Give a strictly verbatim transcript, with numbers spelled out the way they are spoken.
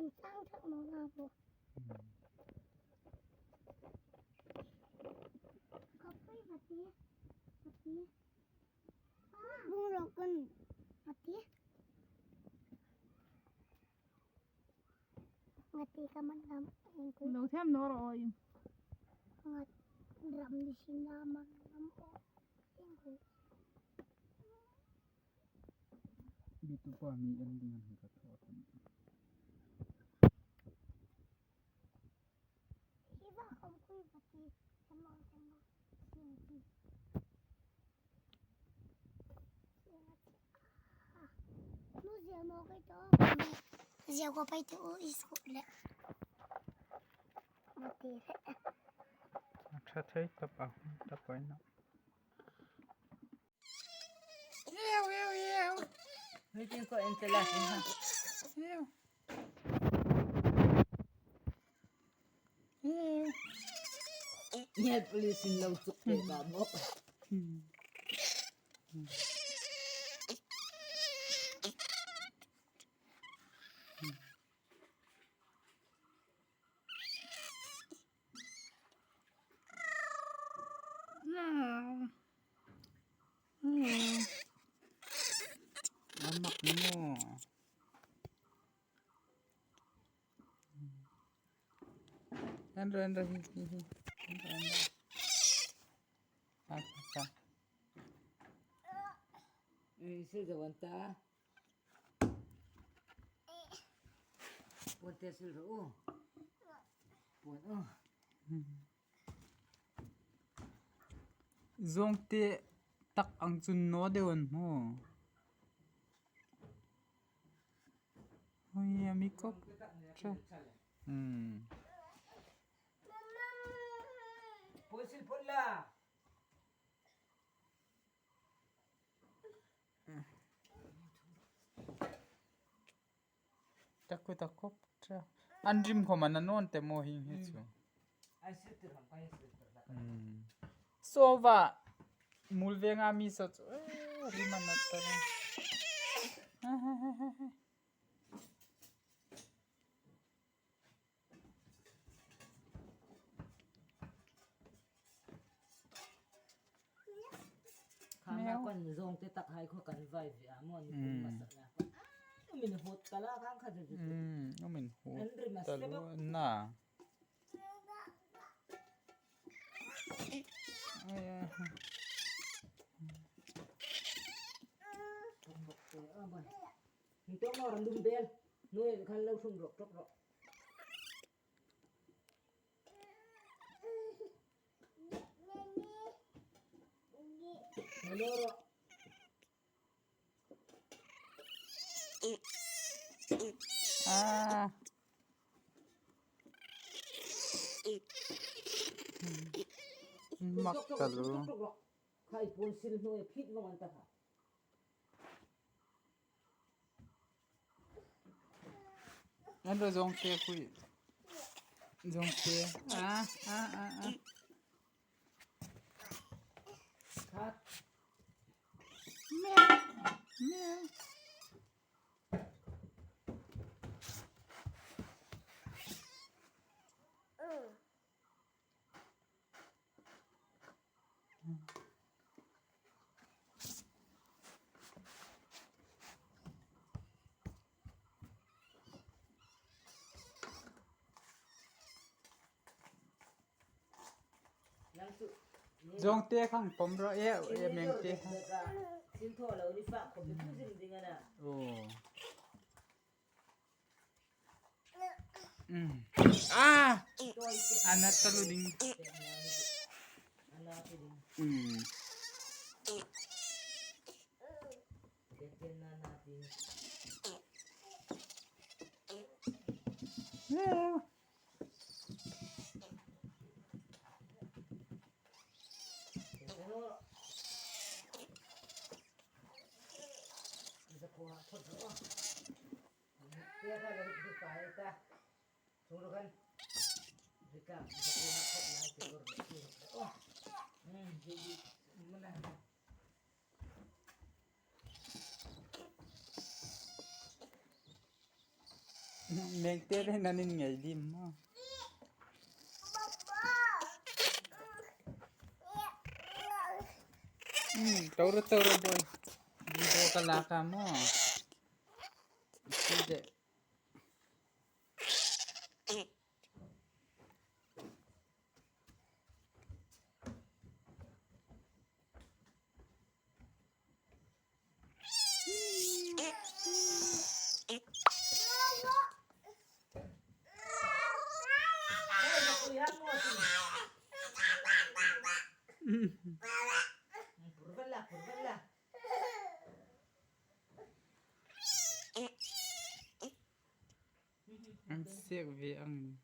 Sang thak naw na bo. Ka pui mati. Mati. Bung lo kan. Mati. Ngati ka man lam. Lo thiam naw ro oi. Ngat ram di sin na man lam o. Bi tu pa mi en ding an ka tho. Hi va khom kui va ti. Kan lo kan lo. Sin ti. Nu zia mo kai to. Zia ko pai to is ko le. Mati le. Tha thei ta pa, ta pa na. Iu, iu, iu. Waiting ko en tela. Iu. Iu. Nail polish in lo chuk te ka mo. Hmm. Amak mo. Andra, andra, hi, hi, hi. Andra, andra. Ata. Eh, sil jawanta. Puon te sil ro. Puon o. Zawngte tak ang chun naw deu an hmu. Hoi, a mi kop. Cha. Hmm. Puon sil puon la. Taku takop tra. An rim khom an nawn te mo hing hi chu. Hmm. Sova. Mulvenga mi sa chu. Eh, rim an na ta. Khang a kan zawngte tak hai kho kan vai ve a mo ni. Hmm. Masa na. Ah, min hot kala khang kha ju ju. Hmm, min hot. An rim a ta slep lo na. Ai, ai. Tum bok te a ban. Ni to mo ran dum bel. Noi kan lo sum rok tok rok. Ah. Mak ta lo. Khai pun sil noi phit vong an ta kha. An ro zawngte khui. Zawngte. Ah, ah, ah, ah. Khat. Miau. Miau. Zawngte khang pawm ro e, e mengte. Sin thaw lo ni fa khawp i thu zing ding a na. Oh. Mm. Ah! Ana talu ding. Mm. Yeah. Meng te le nan in ngei dim maw. Hmm, tora, tora, boy. Video ka lak a maw. Sige. An sek ve ang.